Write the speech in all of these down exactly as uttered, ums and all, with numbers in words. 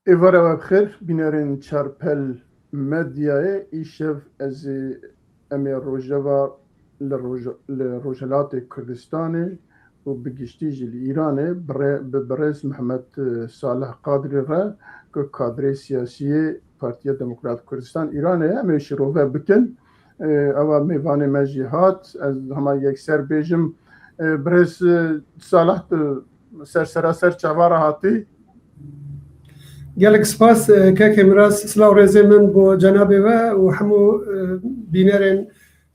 Êvara we bi xêr, bînerên Çarpel Medyayê. Îşev ez ê, em ê rojeva li roj-, li Rojhilatê Kurdistanê û bi giştî jî li Îranê bi rê-, bi birêz Mihemed, e, Salih Qadirî re ku kadrê siyasî yê Partiya Demokrat Kurdistan Îranê ye, em ê şirove bikin. E, ewa mêvanê me jî hat. Ez hema yekser bêjim, e, birêz, e, Salih, tu ser sera ser çava re hatî. Gelek spas, e, kekê Miraz, silav rêzê min bo cenabê we û hemû, e, bînerên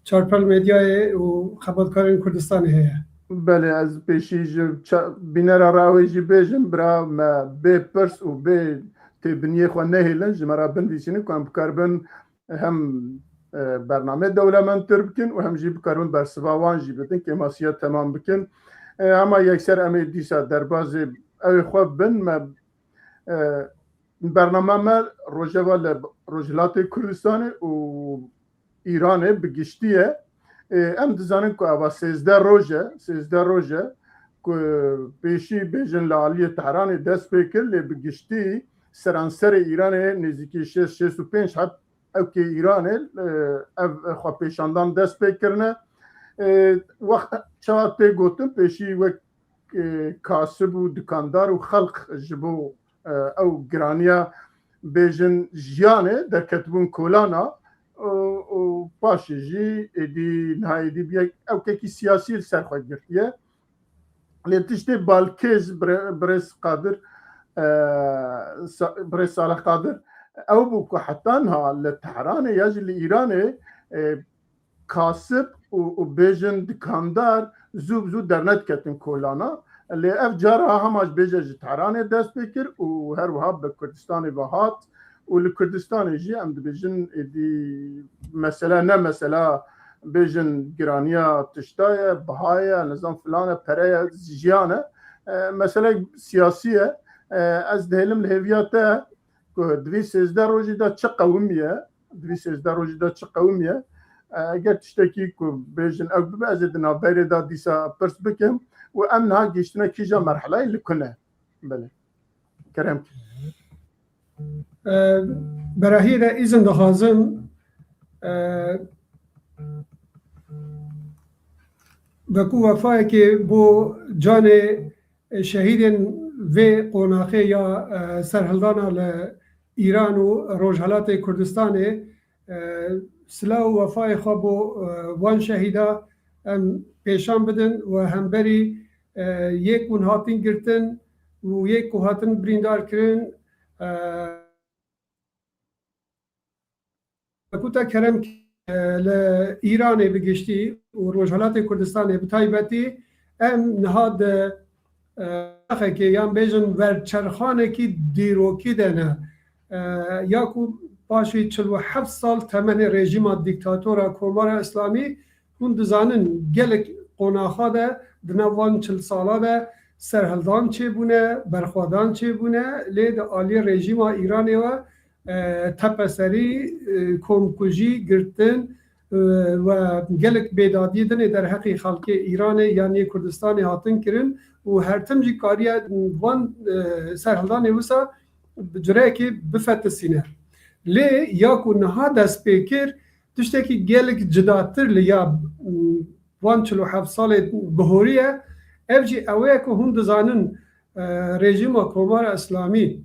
Çarpel Medyayê û xebatkarên Kurdistanê heye. Belê, ez pêşî ji ça-, bînera re ew ê jî bêjim, bira me bê pirs û bê têbiniyê xwe nehêlin, ji me re binivîsînin ku em bikaribin hem, e, bernameyê dewlemendtir bikin û hem jî bikaribin bersiva wan jî bidin, kêmasiya temam bikin. E, hema yekser em ê dîsa derbazê ew ê xwe bin, me, e, bernama me rojeva li Rojhilatê Kurdistanê û Îranê bi giştî ye. E, em dizanin ku eva sêzdeh roj e, sêzdeh roj e ku pêşî bêjin li aliyê Tehranê dest pê kir, lê bi giştî seranserê Îranê nêzîkî şêst, şêst û pênc heb ewkê Îranê, e, ev xwepêşandan dest pê kirine. E, wext çawa tê gotin, pêşî wek, e, kasib û dikandar û xelq ji bo, e, ew giraniya bêjin jiyanê derketibûn kolana û, û paşê jî êdî niha êdî bûye ewkekî siyasî li ser xwe girtiye. Lê tiştê balkêş bire-, birêz Qadir, e, Sa-, birêz Salih Qadir, ew bû ku heta niha li Tehranê ya jî li Îranê, e, kasib û, û bêjin dikandar zû bi zû dernediketin kolana. Lê ev cara hema ji bêje ji Tehranê dest pê kir û her wiha bi Kurdistanê ve hat. Û li Kurdistanê jî em dibêjin êdî mesele ne mesela bêjin giraniya tişta ye, biha ye, nizam filan e, pere ye, jiyan e. E, mesele siyasî ye. E, ez dihêlim li hêviya te ku di vî sêzdeh rojî de çi qewimiye, di vî sêzdeh rojî de çi qewimiye. E, eger tiştekî ku bêjin ew bibe, ez ê di navberê de dîsa pirs bikim û em niha gihiştine kîja merhelayê li ku ne? Belê. Kerem. E, Berahî de îzin dixwazim, e, wekû wefayekê bo canê şehîdên vê qonaxê ya, e, serhildana li Îran û Rojhelatê Kurdistanê, e, silav û wefayê xwe bo, e, wan şehîda em pêşan bidin û hemberî, e, yê ku hatin girtin û yê ku hatin birîndar kirin, e, Ku te kerem, e, li Îranê bi giştî û Rojhelatê Kurdistanê bi taybetî, em niha di, e, çaxekê yan bêjin verçerxanekî dîrokî de ne. E, ya ku paşê çil û heft sal temenê rejîma dîktatora Komara Îslamî, hûn dizanin gelek qonaxa de di nav van çil sala de serhildan çêbûne, berxwedan çêbûne, lê di aliyê rejîma Îranê ve, e, tepeserî, e, komkujî, girtin, e, we gelek bêdadiyê dinê derheqê xelkê Îranê yan yê Kurdistanê hatin kirin û her tim jî kariye van, e, serhildanê wisa bi curekê bifetisîne. Lê ya ku niha dest pê kir, tiştekî gelek cudatir li ya, m, van çil û heft salê bihoriye. Ev jî ew ye ku hûn dizanin, e, rejîma Komara Îslamî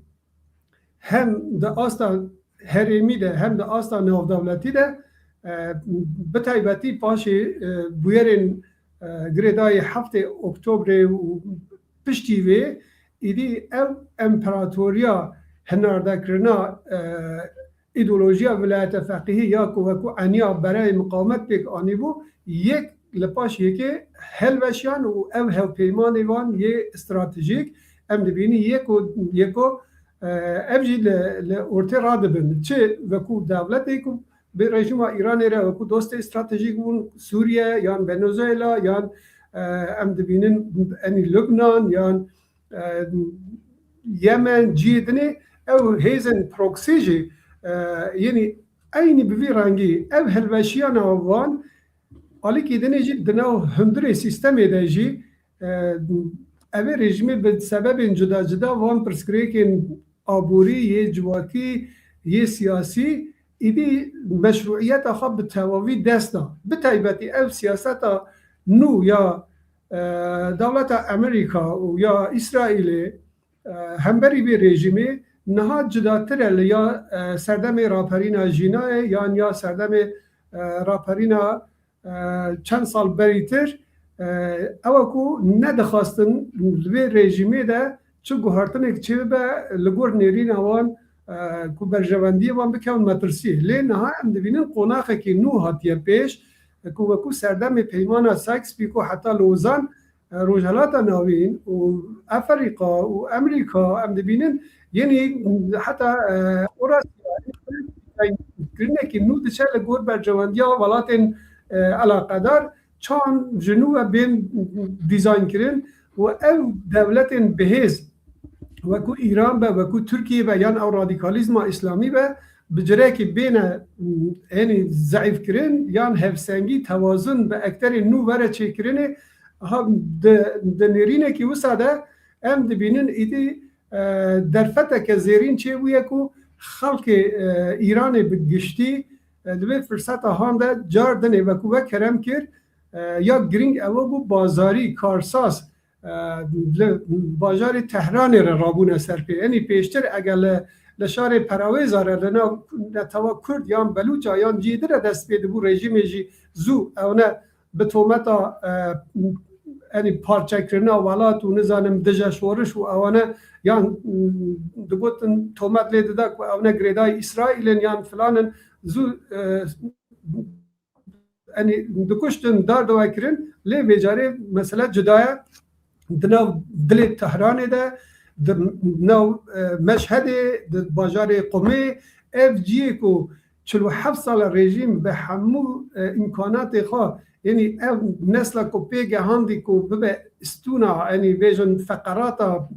hem di asta herêmî de hem di asta navdewletî de, e, bi taybetî paşê, e, bûyerên, e, girêdayî heftê Oktobrê û piştî vê, îdî ev împeratoriya hinardekirina, e, îdeolojiya vilayete feqîhî ya ku wekû eniya berayê miqawimet pêk anîbû, yek li paş yekê helweşiyan û ev hevpeymanê wan yê stratejîk em dibînî yek û yeko, e, ev jî li, li ortê radibin. Çi wekû dewletê ku bi rejîma Îranê re wekû dostê stratejîk bûn, Sûriye yan Venezuela yan, e, em dibînin enî Lubnan yan, e, Yemen, cihê dinê ew hêzên proxy jî, e, yenî eynî bi vî rengî ev hilweşiyana wan alîkî dinê jî di nav hundirê sîstemê de jî, e, evê rejîmê bi sebebên cuda cuda van pirsgirêkên aborî, yê civakî, yê siyasî, îdî meşrûiyeta xwe bi tewavî dest da. Bi taybetî ev siyaseta nû ya, e, dewleta Amerîka û ya Îsraîlê, e, hemberî vê rejîmê niha cudatir e li ya, e, serdemê raperîna jînayê yan ya serdemê, e, raperîna, e, çend sal berîtir, e, ew e ku nedixwastin li vê rejîmê de çi guhertinek çêbibe li gor nêrîna wan, e, ku berjewendiyê wan bikevin metirsiyê. Lê niha em dibînin qonaxekî nû hatiye pêş, ku weku serdemê peymana Sykes-Picot heta Lozan, e, Rojhelata Navîn û Efrîka û Amerîka em dibînin, yenî heta, e, Ewrasya, kirinekî nû diçe li gor berjewendiya welatên, e, eleqedar çan ji nû ve bên dîzayn kirin û ev dewletên bihêz weku Îran be, weku Tirkiye be yan ew radîkalîzma îslamî be, bi cirekî bêne, m, henî zeîfkirin yan hevsengî, tewazun bi ekterên nû were çêkirinê. Ha, di, di nêrînekî wisa de em dibînin îdî, e, derfeteke zêrîn çêbûye ku xelkê, e, Îranê bi giştî, e, li vê firseta han de car dinê wekû we kerem kir, e, ya girîng ew bû bazarî, karsaz, e, li bajarê Tehranê re rabûne ser pê. Enî pêştir eger li, li şarê Perawêza re li nav netewa Kurd yan Belûça yan cihê din re dest pê dibû, rejîmê jî zû ewne bi tometa, e, enî parçekirina welat û nizanim dije şoriş û ewane yan, m, digotin tomet lê dida ku ewne girêdayî Îsraîl in yan filan in, zû, e, enî dikuştin, dardewe kirin, lê vê carê mesele cuda ye. Di nav dilê Tehranê de, di nav, e, Meşhedê, di bajarê Qumê, ev cihê ku çil û heft sal e rejîm bi hemû, e, îmkanatê xwe, yanî ev nesla ku pê gehandî ku bibe stûna, yanî bêjin feqerata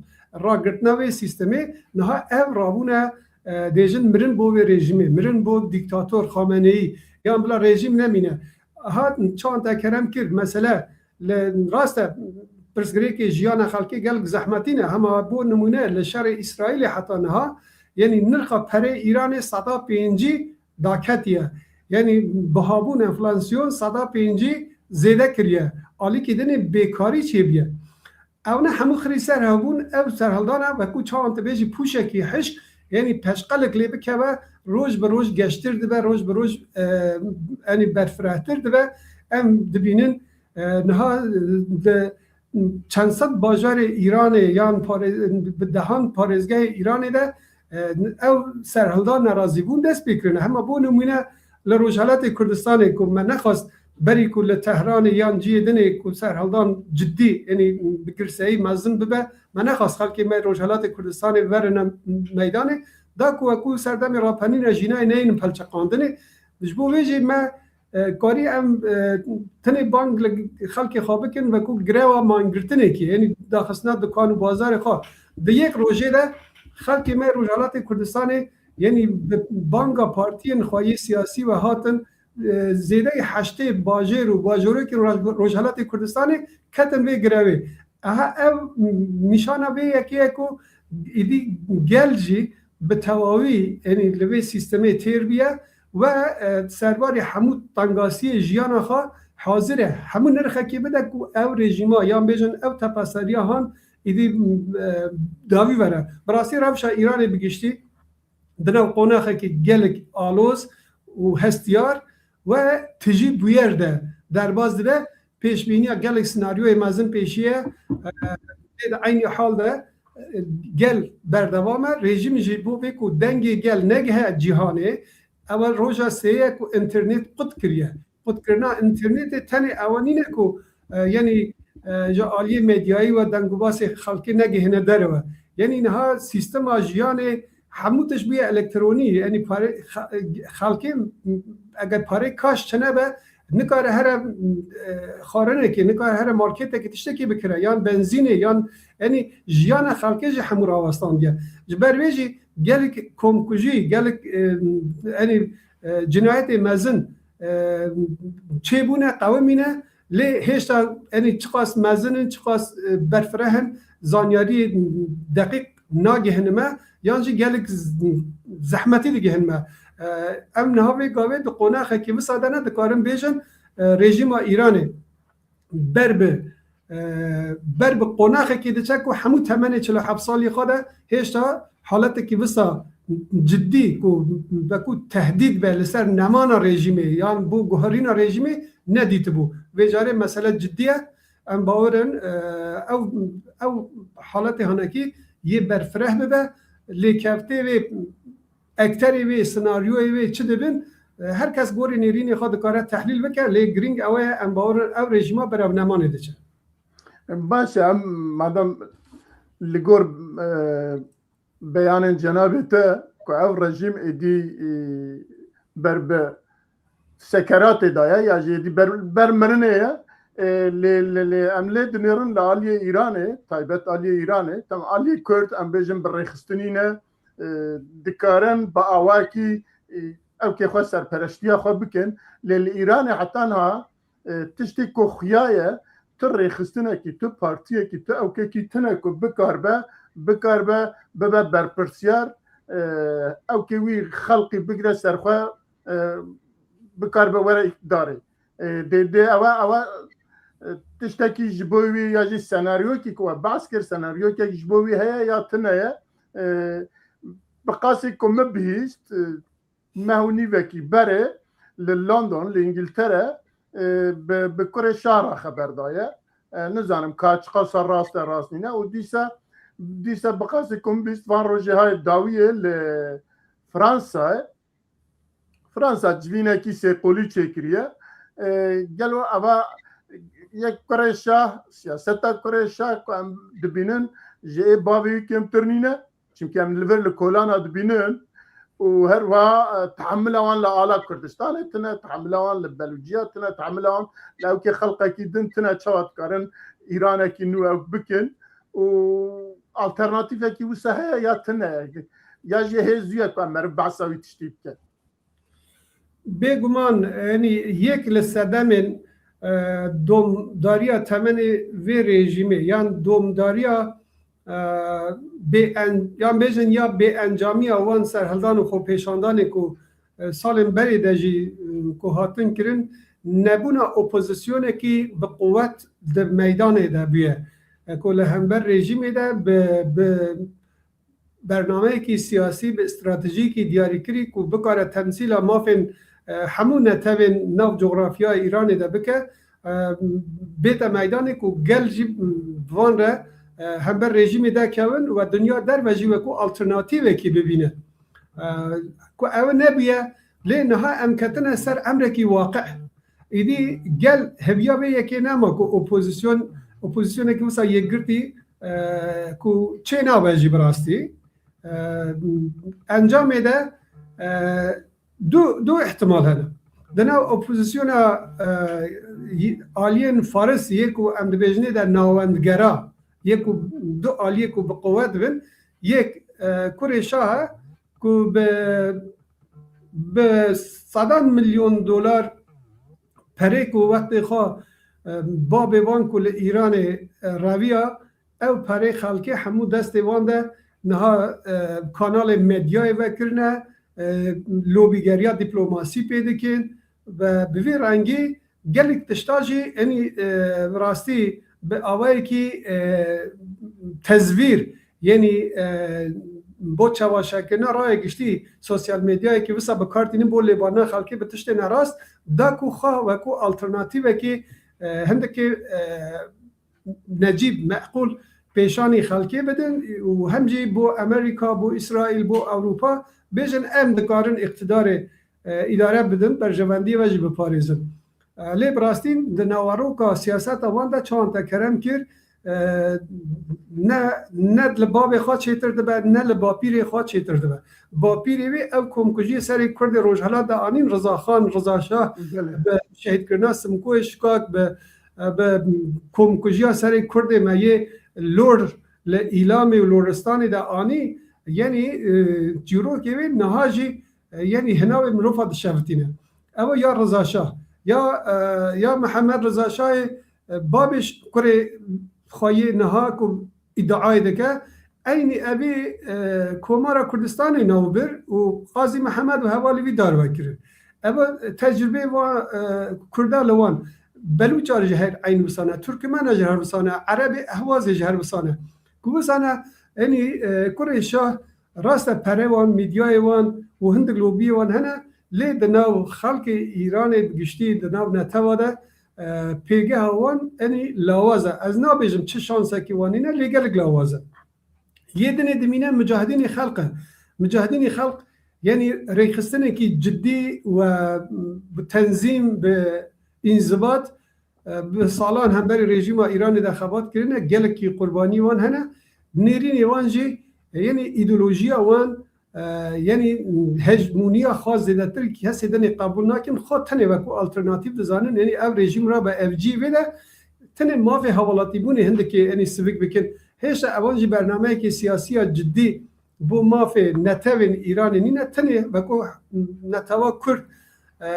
ragirtina vê sîstemê, niha ev rabûne, e, dêjin mirin bo vê rejîmê, mirin bo dîktator Xameneyî, yan bila rejîm nemîne. Hat çawan te kerem kir, mesele li rast e, pirsgirêkê jiyana xelkê gelek zehmetî ne, hema bo nimûne li şerê Îsraîlê heta niha, yanî nirxa perê Îranê seda pêncî daketiye. Yanî bihabûn, enflasyon seda pêncî zêde kiriye. Alîkî dinê bêkarî çêbiye. Ew ne hemû xirî ser hebûn, ev serhildana wekû çawan tu bêjî pûşekî hişk, yanî peşqelek lê bikeve, roj bi roj geştir dibe, roj bi roj, e, enî berfirehtir dibe. Em dibînin, e, niha, e, di çend sed bajarê Îranê yan pare-, bi dehan parêzgehê Îranê de, e, ew serhildan nerazîbûn dest pê kirine. Hema bo nimûne li Rojhelatê Kurdistanê ku me nexwest berî ku li Tehranê yan cihê dinê ku serhildan cidî, yanî bi girseyî mezin bibe, me nexwest xelkê me Rojhelatê Kurdistanê verine meydanê, da ku wekû serdemê rapenîne jînayê neynin pelçeqandinê. Ji bo vê jî me, e, karî em, e, tenê bang li xelkê xwe bikin, wekû grewa mangirtinekê, yanî daxistina dukan û bazarê xwe. Di yek rojê de xelkê me Rojhelatê Kurdistanê, yanî bi banga partiyên xwe yê siyasî ve hatin, e, zêdeyî heştê bajêr û bajorokên Roj-, Rojhelatê Kurdistanê ketin vê grevê. Aha ev nîşana vê yekê ye ku îdî gel jî bi tewawî, yanî li vê sîstemê têr bûye ve, e, serbarê hemû tengasiyê jiyana xwe hazir e. Hemû nirxekê bide ku ev rejîma yan bêjin ev tepeseriya han îdî, e, dawî were. Bi rastî rewşa Îranê bi giştî di nav qonaxekî gelek aloz û hestiyar we tijî bûyer de derbas dibe. Pêşbîniya gelek senaryoyê mezin pêşiye, e, lê di eynî hal de, e, gel berdewam e. Rejîm jî bo vê ku dengê gel negihe cîhanê, ew e roja sêye ku înternet qut kiriye. Qutkirina înternetê tenê ewe nîne ku, e, yanî, e, ji aliyê medyayî ve dengûbasê xelkê negihîne derve. Yanî niha sîstema jiyanê hemû tişt bûye elektronî. Yanî pare-, xe-, xelkê eger parê kaş çine be, nikare here, e, xwarinekê, nikare here marketekê tiştekê bikire, yan benzînê, yan, yanî jiyana xelkê jî hemû rawestandiye. Ji ber vê jî gelek komkujî, gelek, e, yanî, e, cinayetê mezin, e, çêbûne, qewimîne, lê hêşta, yanî çiqas mezin in, çiqas, e, berfireh in, zanyariyê deqîq nagihînime, yan jî gelek z-, zehmetî digihînime. E, em niha vê gavê di qonaxekî wisa de ne dikarin bêjin, e, rejîma Îranê ber bi, e, ber bi qonaxekê diçe ku hemû temenê çil û heft salî xwe de hêşta haletekî wisa cidî ku, be ku tehdîd be li ser nemana rejîmê yan bo guherîna rejîmê nedîtibû. Vê carê mesele cidî ye. Em bawer in, e, ew, ew haletê hinekî yê berfireh bibe, lêkevtê wê, ekterê wê, senaryoyê wê çi dibin, e, her kes gorî nêrînê xwe dikare tehlîl bike, lê girîng ew e, em bawer in ew rejîma berevnemanê diçe. Baş e, em madem li gor, e, beyanên cenabê te ku ev rejîm êdî, e, ber bi sekeratê de ye ya jî êdî ber, ber mirinê ye, e, lê, lê, lê em lê dinêrin li aliyê Îranê, taybet aliyê Îranê, tem aliyê Kurd em bêjin bi rêxistinî ne, e, dikarin bi awakî, e, ewkê xwe serpereştiya xwe bikin. Lê li Îranê heta niha, e, tiştê ku xuya ye, tu rêxistinekî, tu partiyekî, tu ewkekî tune ku bikarbe, bikarbe bibe berpirsiyar, e, ewkê wî xelqî bigire ser xwe, e, bikarbe were îktidarê. E, dê, dê ewe, ewe, e, tiştekî ji bo wî ya jî senaryokî ku we behs kir, senaryokek ji bo wî heye ya tune ye. E, bi qasî ku min bihîst, e, meh û nîvekî berê li London, li Îngiltere, e, bi, bi kurê şah re xeber daye. E, nizanim ka çiqasa rast e, rast nîne. Û dîsa, dîsa bi qasî ku min bihîst van rojê hayê dawiyê li Fransayê, Fransa civînekî sêqolî çêkiriye. E, gelo eva yek kurê şah, siyaseta kurê şah ku em dibînin ji ê bavê wî kêmtir nîne. Çimkî em li vir li kolana dibînin û her wiha, e, tehemila wan li ala Kurdistanê tune, tehemila wan li Belûciya tune, tehemila wan li ewkê xelqekî din tune, çawa dikarin Îranekî nû ew bikin û alternatîfekî wisa heye ya tune, ya jî hêzû ye ku em meriv behsa wî tiştî bikin. Bêguman, yanî yek li sedemên, e, domdariya temenê vê rejîmê yan domdariya, e, bê en-, yan bêjin ya bêencamiya wan serhildan û xwepêşandanê ku, e, salên berê de jî, e, ku hatin kirin, nebûna opozisyonekî bi quwet di meydanê de bûye. E, ku li hember rejîmê de bi, bi bernameyekî siyasî, bi stratejiyekî diyarîkirî ku bikare temsîla mafên, e, hemû netewên nav cografyaya Îranê de bike, e, bête meydanê ku gel jî van re, e, hember rejîmê derkevin we dinya derve jî wekû alternatîvekî bibîne. E, ku ew nebûye, lê niha em ketine ser emrekî waqi. Îdî gel heviya vê yekê nema ku opozisyon, opozisyonekî wisa yekgirtî, e, ku çê nabe jî bi rastî. E, encamê de, e, du, du ihtimal hene. Di nav opozisyona, e, y-, aliyên Faris yê ku em dibêjinê de navendgera, yê ku du aliyê ku bi quwet bin, yek, e, kurê şah e ku bi, bi sedan milyon dolar perê ku wextê xwe, e, babê van ku li Îranê, e, reviya, ew perê xelkê hemû destê wan de niha, e, kanalê medyayê vekirine, e, lobîgeriya dîplomasî pê dikin ve bi vî rengî gelek tişta jî, enî, e, bi rastî bi awayekî, e, tezvîr, yenî, e, bo çawaşekirina raya giştî sosyal medyayekî wisa bi kar tînin bo lêbarina xelkê bi tiştê nerast, da ku xwe wekû alternatîvekî, e, hindekê, e, necîb, meqûl pêşanî xelkê bidin û hem jî bo Amerîka, bo Îsraîl, bo Ewropa bêjin, em dikarin îqtidarê, e, îdare bidin, berjewendiyê ve jî biparêzin. E, lê bi rastî di naveroka siyaseta wan de çawan te kerem kir, e, ne, ne li babê xwe çêtir dibe, ne li bapîrê xwe çêtir dibe. Bapîrê wê ew komkujiyê serê Kurdê Rojhilat de anîn, Riza Xan, Riza Şah, Belê. Bi şehîdkirina Simkoyê Şikak, bi, e, bi komkujiya serê Kurdê me yê Lor li Îlamê û Loristanê de anî, yenî, e, çîrokê wê niha jî, e, yenî hinavê mirova dişevitîne. Ew ya Riza Şah, ya, e, ya Mihemed Riza Şahê, e, babê ş-, kurê xwe yê niha ku îdiayê dike, eynî evî, e, Komara Kurdistanê navbir û Qazî Mihemed û hevalî vî darve kirin. Ev tecrûbeyê van, e, Kurda li wan, Belûça jî her eyn wisa ne, Turkmena jî her wisa ne, Erebê Ehwazê jî her wisa ne. Ku wisa ne, enî, e, kurê şah, rast e, perê wan, mîdyayê wan û hindik lobiyê wan hene, lê di nav xelkê Îranê bi giştî, di nav netewa de, e, pêgeha wan enî lawaz e. Ez nabêjim çi şansekî wan nîne, lê gelek lawaz e. Yê dinê dimîne micahidînê xelq e. Micahidînê xelq, yanî rêkxistinekî cidî we bi tenzîm, bi înzibat, e, bi salan hemberî rejîma Îranê de xebat kirine, gelekî qurbanî wan hene. Nêrînê wan jî, e, yanî îdeolojiya wan, e, yanî hejmûniya xwe zêdetir kesê dinê qebûl nakin, xwe tenê wekû alternatîf dizanin, yanî ev rejîm rabe, ev cî vê de tenê mafê hewelatîbûnê hindikê, yanî sivik bikin. Hêşa ewan jî bernameyekê siyasiya cidî bo mafê netewên Îranê nîne, tenê wekû netewa Kurd, e,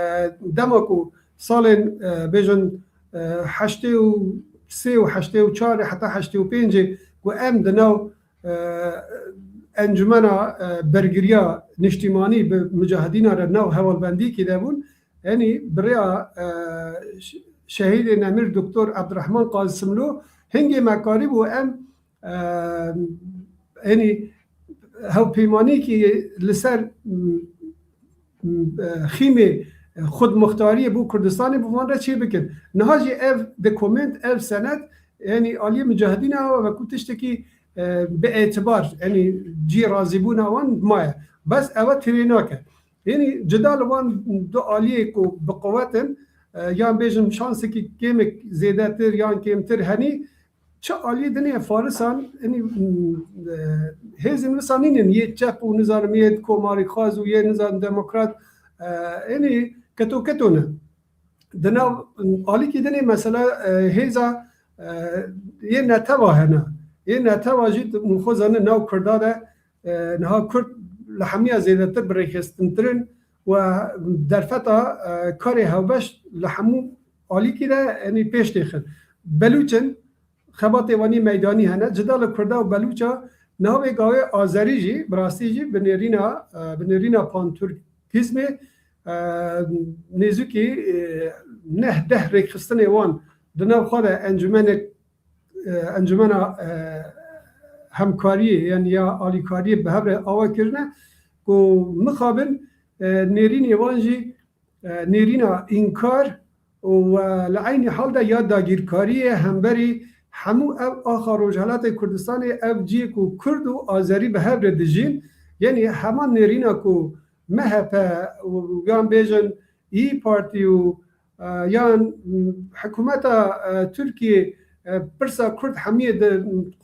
dema ku salên, e, bêjin, e, heştê û sê û heştê û çar heta heştê û pêncê ku em di nav, e, encumena, e, bergiriya niştîmanî bi micahidîna re nav hevalbendiyekê de bûn, enî bi rêya, e, ş-, şehîdê nemir Doktor Ebdurehman Qasimlo hingê me karîbû em, e, enî hevpeymaniyekî li ser, m, m, e, xîmê xudmuxtariyê bo Kurdistanê bi van re çê bikin. Niha jî ev dokument, ev senet, enî aliyê micahidîna wekû tiştekî, e, bi êtibar, enî cî razîbûna wan maye. Bes ew tirê nake. Yanî cida li wan du aliyê ku bi quwet in, e, yan bêjin şansekî kêmek zêdetir yan kêmtir henî, çi aliyê dinê Farisan, yanî, e, hêzên wisa nînin, yê çep û nizanim yê komarîxwaz û yê nizanim demokrat, e, yanî keto keto ne. Di nav alîkî dinê mesela, e, hêza, e, yê netewa hene. Yê netewa jî hûn xwe zanin nav Kurda de, e, niha Kurd li hemiya zêdetir bi rêxistintir in û derfeta, e, karê hevbeş li hemû alîkî de, enî pêş têxin. Belûç in, xebatê wanî meydanî hene. Cida li Kurda û Belûça niha vê gavê Azerî jî, bi rastî jî bi nêrîna, e, bi nêrîna panturkîzmê, e, nêzûkî, e, neh deh rêkxistinê wan di nav xwe de encûmenek, e, encûmena, e, hemkariyê, yanî ya alîkariyê bi hev re ava kirine ku mixabin, e, nêrînê wan jî, e, nêrîna înkar û, e, li eynî hal de ya dagîrkariyê hemberî hemû ev axa Rojhelatê Kurdistanê, ev cihê ku Kurd û Azerî bi hev re dijîn, yanî heman nêrîna ku M H P û yan bêjin İYİ Partî û, e, yan, m, hikûmeta, e, Tirkiyê, e, pirsa Kurd hemiyê di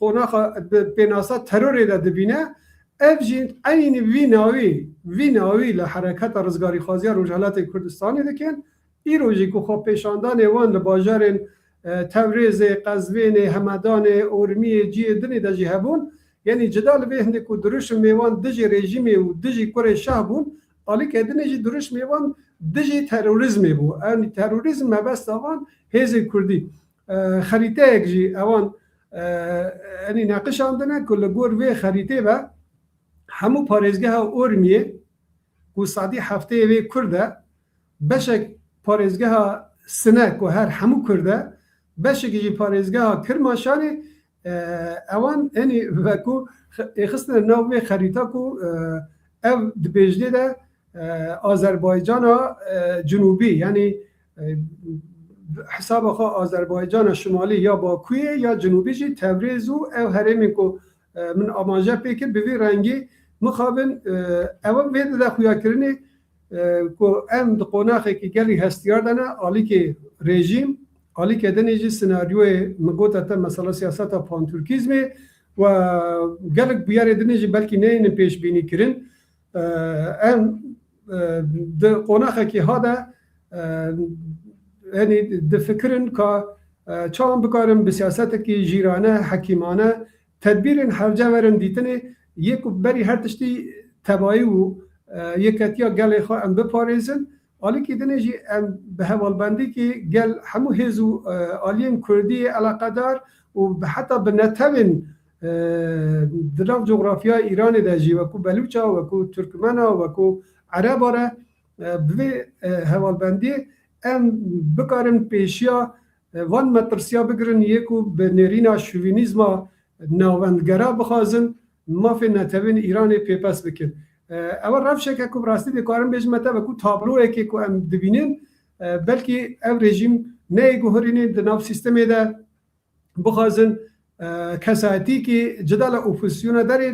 qonaxa, di pênasa terorê de dibîne, ev jî eynî vî nawî, vî nawî li Hereketa Rizgarîxwaziya Rojhelatê Kurdistanê dikin. Îro jî ku xwepêşandanê wan li bajarên, e, Tewrêzê, Qezvênê, Hemedanê, Ormiyê, ciyê dinê de jî hebûn, yanî cida li vê hindê ku dirûşmê wan dijî rejîmê û dijî kurê şah bûn, alîkê dinê jî dirûşmê wan dijî terorîzmê bû. Yanî terorîzm mebesta wan hêzên Kurdî. E, xerîteyek jî ewan, e, enî neqişandine ku li gor vê xerîtê ve hemû parêzgeha Ormiyê ku sedî heftê wê Kurd e, beşek parêzgeha Sine ku her hemû Kurd e, beşekî jî parêzgeha Kirmaşanê, e, ewan enî veku xe-, êxistine nav vê xerîta ku, e, ev di bêjnê de, e, Azerbaycana, e, Cinûbî, yanî, e, hesaba xwe Azerbaycana Şimalî ya Bakuyê ya Cinûbî jî Tevrêz û ev herêmên ku, e, min amaje pê kir, bi vî rengî mixabin, e, ew vê dide xuyakirinê, e, ku em di qonaxekî gelî hestiyar de ne, alîkê rejîm, alîkê dinê jî senaryoyê min gote te, mesela siyaseta panturkîzmê we gelek bûyerê dinê jî belkî neyênin pêşbînî kirin. E, em, e, di qonaxekî ha de, e, yanî difikirin ka, e, çawan bikarin bi siyasetekî jîrane, hekîmane, tedbîrên hevce werin dîtinê, yê ku berî her tiştî tebayî û, e, yeketiya gelê xwe em biparêzin. Alîkî dinê jî em bi hevalbendîkî gel hemû hêz û, e, aliyên Kurdî eleqedar û bi heta bi netewên, e, di nav coxrafyaya Îranê de jî wekû Belûça, wekû Turkmena, wekû Ereba re, e, bi vê, e, hevalbendiyê em bikarin pêşiya, e, van metirsiya bigirin yê ku bi nêrîna şovînîzma navendgera bixwazin mafên netewên Îranê pêpes bikin. E, ew rewşeke ku bi rastî dikarin bêjin me te wekû tabloyekê ku em dibînin, e, belkî ev rejîm neyê guherînê di nav sîstemê de bixwazin, e, kesayetîkî cida li opozisyona derê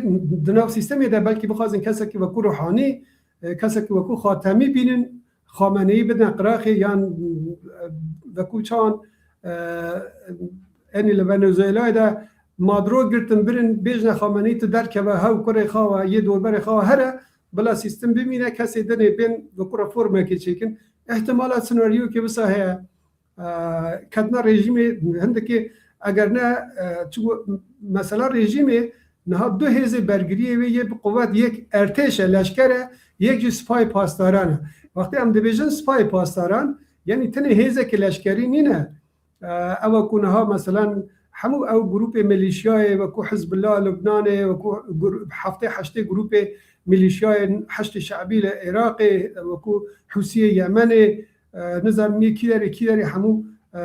di nav sîstemê de belkî bixwazin kesekî wekû Ruhanî, e, kesekî wekû Xatemî bînin, Xameneyî bidin qiraxê yan, e, wekû çawan, e, enî li Venezuelayê de madro girtin birin, bêjne Xameneyî tu derkeve hew kurê xawa yê dorberê xawa here, bila sîstem bimîne, kesê dinê bên wekû reformekê çêkin. Îhtimala senaryokê wisa heye. E, ketina rejîmê hindikê, eger ne, e, çi mesela rejîmê niha du hêzê bergiriyê wê yê bi quwet, yek ertêş e, leşker e, yek jî sipayê pasdaran e. Wextê em dibêjin sipayê pasdaran, yanî tenê hêzeke leşkerî nîne. E, ew ku niha meselan hemû ew grûpê milîşyayê wekû Hizbullah Lubnanê, wekû gru-, heftê heştê grûpê milîşyayên Heşdê Şe'bî li Iraqê, wekû Hûsiyê Yemenê, e, nizanim yê kî derê, kî derê hemû, e,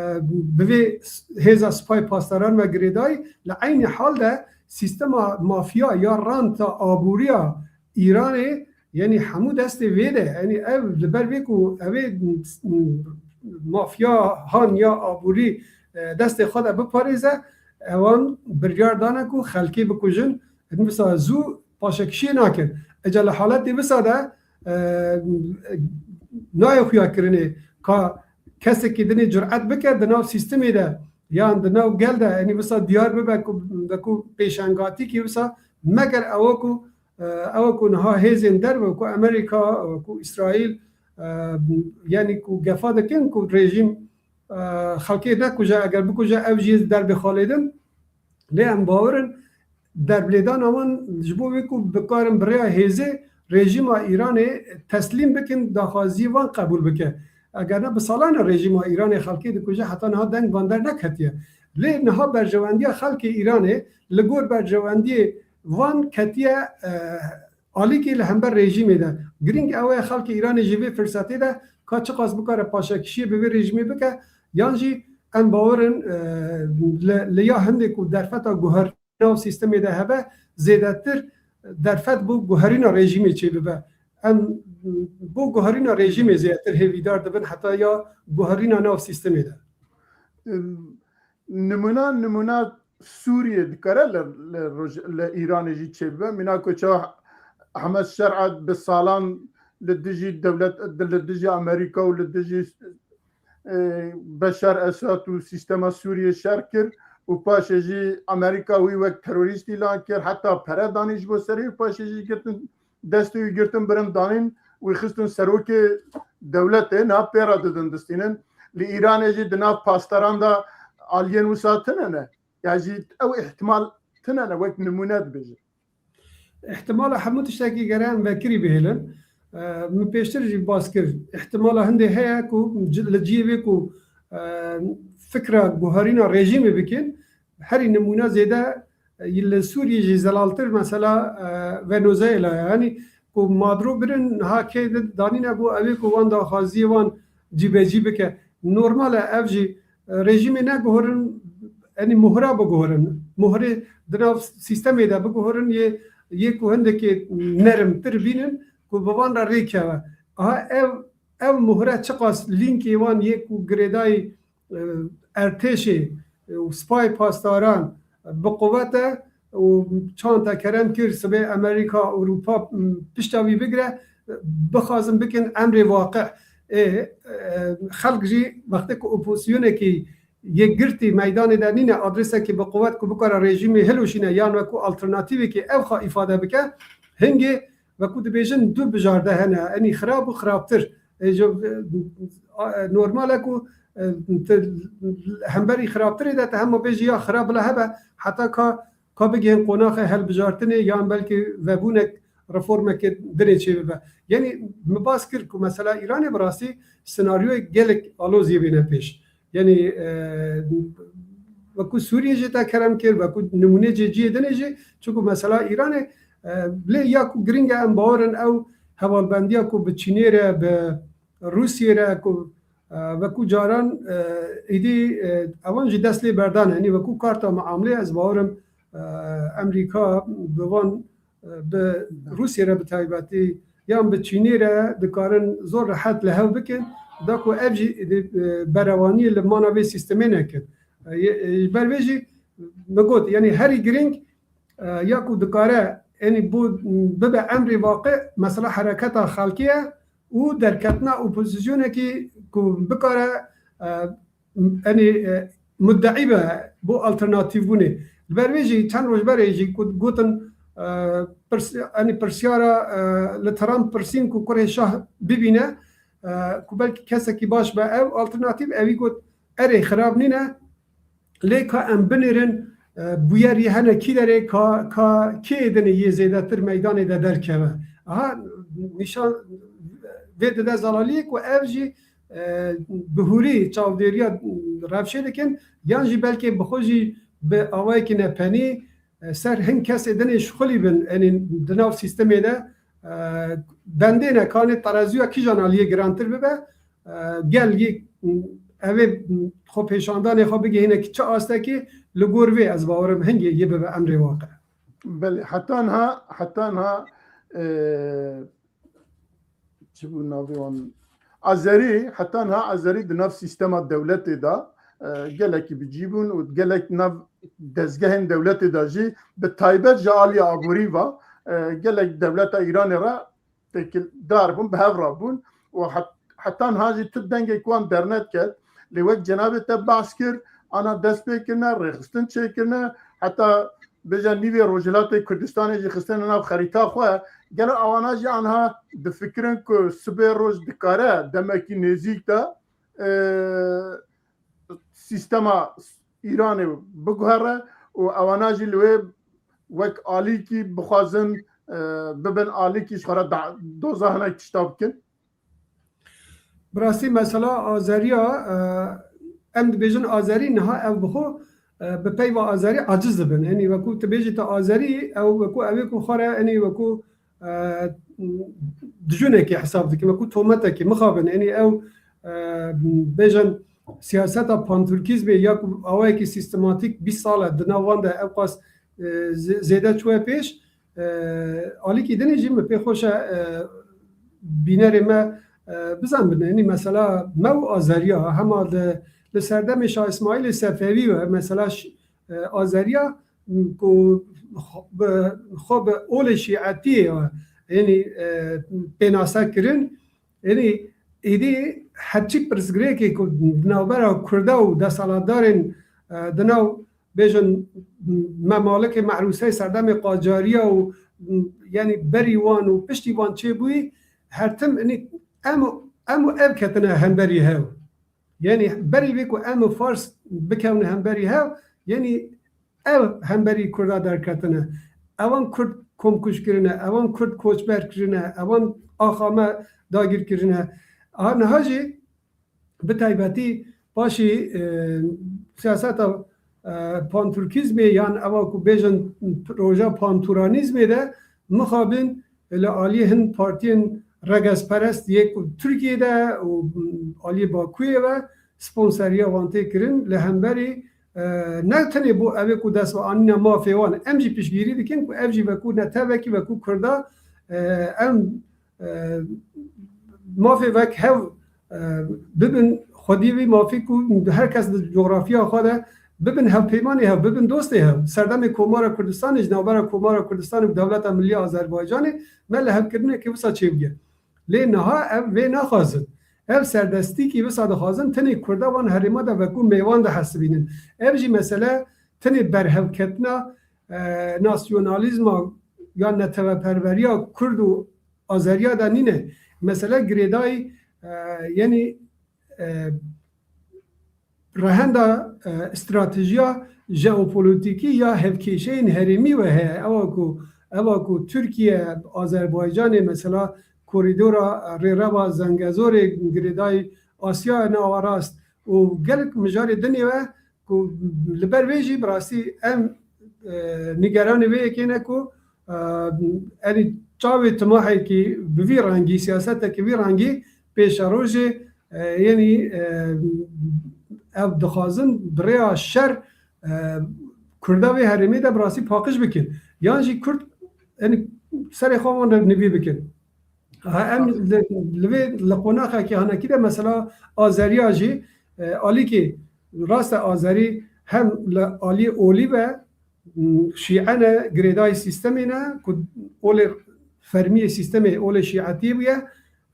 bi vê s-, hêza sipayê pasdaran ve girêdayî, li eynî hal de sîstema mafiya ya ranta aboriya Îranê, yanî hemû destê vê de, yanî ev li ber vê ku ev ê mafiya han ya aborî, e, destê xwe de biparêze, ewan biryar dane ku xelkê bikujin, wisa zû paşekişiyê nakin. Eca li haletê wisa de, e, nayê xuyakirinê ka kesekî dinê curet bike di nav sîstemê de yan di nav gel de, enî wisa diyar bibe ku, ku pêşengatîkî wisa meger ew ku, e, ew ku niha hêzên derve ku Amerîka, ku Îsraîl, e, yanî ku gefa dikin ku rejîm, e, xelkê nekuje, eger bikuje ev jî derbê xwe lê din. Lê em bawer in derblêdana wan ji bo wê ku bikarin bi rêya hêzê rejîma Îranê teslîm bikin, daxwaziyê wan qebûl bike. Eger ne bi salan e rejîma Îranê xelkê dikuje, heta niha deng van der neketiye. Lê niha berjewendiya xelkê Îranê li gor berjewendiyê wan ketiye, e, alîkî li hember rejîmê de. Girîng ew e xelkê Îranê ji vê firsetê de ka çiqas bikare paşekişiyê bi vê rejîmê bike, yan jî em bawer in, e, li, li ya hindê ku derfeta guherîna nav sîstemê de hebe, zêdetir derfet bo guherîna rejîmê çêbibe. Em bo guherîna rejîmê zêdetir hêvîdar dibin heta ya guherîna nav sîstemê de. Nimûna, nimûna Sûriyê dikare li, li roj-, li Îranê jî çêbibe. Mîna ku çawa Ehmed Şer'a bi salan li dijî dewlet, li dijî Amerîka û li dijî, e, Beşar Esad û sîstema Sûriyê şer kir û paşê jî Amerîka wî wek terorîst îlan kir, heta pere danî ji bo serê û paşê jî girtin, destê wî girtin birin danîn, wî xistin serokê dewletê, niha pê re didin distînin. Li Îranê jî di nav pastaran de aliyên wisa tune ne. Ya jî ew îhtimal tune ne, wek nimûne dibêjin. Îhtimala hemû tiştekî gere em vekirî bihêlin. E, min pêştir jî bas kir. Îhtimala hindê heye ku ci-, li cihê wê ku, e, fikra guherîna rejîmê bikin, herî nimûne zêde, e, li Sûriyê jî zelaltir mesela, e, Venezuela ye. Yanî ku madro birin niha kê di-, danîne bo ew ê ku wan daxwaziyê wan cîbecî bike. Normal e ev jî, e, rejîmê neguherin, yanî muhra biguherin. Muhrê di nav sîstemê de biguherin yê, yê ku hindekê nermtir bînin ku bi van re rê keve. Aha ev, ev muhre çiqas lînkê wan yê ku girêdayî, e, ertêşê, e, û sipayê pasdaran bi quwet e û çanda kerem kir, sibê Amerîka, Ewropa, m, pişta wî bigire, bixwazin bikin emrê waqi. Ê, e, xelk jî wextê ku opozisyonekî yekgirtî meydanê de nîne, adresekî bi quwet ku bikare rejîmê hilweşîne yan wekû alternatîvekî ev xwe îfade bike, hingê wekû dibêjin du bijarde hene, enî xirab û xirabtir. Ê, ji, e, normal e ku, e, tu hemberî xirabtirê de tu hema bêjî ya xirab bila hebe, heta ka, ka bigihên qonaxê helbijartinê yan belkî vebûnek reformeke dinê çêbibe. Yanî min bas kir ku mesela Îranê bi rastî senaryoyek gelek aloziyê bêne pêş. Yanî, e, wekû Sûriyê jî te kerem kir, wekû nimûnê cê ciyê dinê jî, çunku mesela Îranê, e, lê ya ku giring e, em bawer in ew hevalbendiya ku bi Çînê re, bi Rûsiyê re ku, e, wekû caran, e, êdî, e, ewan jî dest lê berdane. Yanî wekû karta miamlê ez bawer im, e, Emrîka bi van, e, bi Rûsiyê re bi taybetî yan bi Çînê re dikarin zor rehet li hev bikin, da ku ev jî, e, berewaniyê li mana vê sîstemê nekin. E, ye-, e, ji ber vê jî me got, yanî herî giring, e, ya ku dikare, yanî bû, bibe emrê waqi, mesela hereketa xelkê ye û derketina opozîsyonekî ku bikare, e, yanî, e, muddeî be bo alternatîfbûnê. Li ber vê jî çend roj berê jî ku gotin, e, pirs-, yanî pirsyara, e, li Trump pirsîn ku kurê şah bibîne, e, ku belkî kesekî baş be ew alternatîf, ewî got, erê xirab nîne, lê ka em binêrin, e, bûyer yê hene kî derê, ka, ka kê dinê yê zêdetir meydanê de derkeve. Aha, nîşan vê dide zelaliyê ku ev jî, e, bi hûrî çavdêriya rewşê dikin, yan jî belkê bi xwe jî bi awayekî nepenî, e, ser hin kesê dinê şixulî bin, yanî di nav sîstemê de, e, bendê ne, kanê tereziya kîjan aliyê girantir bibe, e, gel yê, evê xwe pêşandanê xwe bigihîne ki çi astekî, li gor vê ez bawerim hingê yê bibe emrê waqe. Belê, heta niha, heta niha, e, çi bû navê wan? Azerî, heta niha Azerî di nav sîstema dewletê de, e, gelekî bi cî bûn û gelek nav dezgehên dewletê de jî bi taybet ji alî aborî ve, e, gelek dewleta Îranê re têkildar bûn, bi hev re bûn û het-, heta niha jî tu dengek wan dernetket. Lê wek cenabê te behs kir, ana dest pê kirine, rêxistin çêkirine, heta bêje nîvê Rojhilatê Kurdistanê jî xistine nav xerîta xwe. Gelo awana jî anha difikirin ku sibê roj dikare demekî nêzîk de, e, sîstema Îranê biguhere û ewana jî li wê wek alîkî bixwazin, e, bibin alîkî ji xwe re da-, doza hinek tişta bikin? Bi rastî mesela Azeriya, e, em dibêjin Azerî niha ew bi xwe, e, bi peyva Azerî aciz dibin. Yanî wekû tu bêjî te Azerî, ew wekû ew ê ku xwe re, yanî wekû, e, dijunekê hesab dikin, wekû tometekê mixabin. Yanî ew, e, bêjin siyaseta panturkîzmê ya ku awayekî sîstematîk bîst sal e di nav wan de ew qas, e, zê-, zêde çûye pêş, e, alîkî dinê jî min pê xweş e, e, bînerê me, e, bizanbin. Yanî mesela me û Azeriya hema li, li serdemê Şah Îsmaîlê Sefewî ve mesela ş-, e, Azeriya, m, ku xwe bi, xwe bi olê şîetiyê, yanî, e, pênase kirin, yanî êdî herçî pirsgirêkê ku di navbera Kurda û desthilatdarên, e, di nav bêjin Memalikê Mehrûseyê serdemê qacariya û, yanî berî wan û piştî wan çêbûyî, her tim, yanî em û, em û ev ketine hemberî hev. Yanî berî vê ku em û Fars bikevine hemberî hev, yanî ev hemberî Kurda derketine. Ewan Kurd komkuj kirine, ewan Kurd koçber kirine, ewan axa me dagîr kirine. Aha niha jî bi taybetî paşî, e, siyaseta, e, panturkîzmê yan ewa ku bêjin proja panturanîzmê de mixabin li aliyê hin partiyên regezperest yê ku Tirkiyê de û aliyê Bakuyê ve sponseriya wan tê kirin li hemberî, e, ne tenê bo ev ê ku dest ve anîna mafê wan, em jî piştgirî dikin ku ev jî wekû netewekî, wekû Kurda, e, em, e, mafê wek hev, e, bibin xwedî vî mafî ku her kes di coxrafiya xwe de bibin hevpeymanê hev, bibin dostê hev. Serdemê Komara Kurdistanê, ji navbera Komara Kurdistanê û Dewleta Millî Azerbaycanê me li hevkirinekê wisa çêbûye. Lê niha ev vê naxwazin. Ev serdestîkî wisa dixwazin, tenê Kurda wan herêma de wekû mêwan dihesibînin. Ev jî mesele tenê berhevketina, e, nasyonalîzma ya neteweperweriya Kurd û Azeriya de nîne. Mesele girêdayî, e, yanî, e, rehenda, e, stratejiya jeopolîtîkî ya hevkêşeyên herêmî ve heye. Ewa ku, ewa ku Tirkiye, Azerbaycanê mesela korîdora, e, rêreva Zengezorê girêdayî Asya Nawarast û gelek mijarê dinê ve Ku li ber vê jî bi rastî em, e, nîgeranê vê yekê ne ku, e, enî çavê timahekî bi vî rengî, siyasetekî vî rengî pêşerojê, e, yenî, e, ev dixwazin bi rêya şer, e, Kurda vê herêmê de bi rastî paqij bikin. Yan jî Kurd, enî serê xwe wan re nivî bikin. Ha, em li, li vê, li qonaxekî hanekî de mesela Azeriya jî, e, alîkî rast e Azerî hem li alî olî ve, m, şîe ne, girêdayî sîstemê ne, ku olê fermiyê sîstemê olê şîetiyê bûye.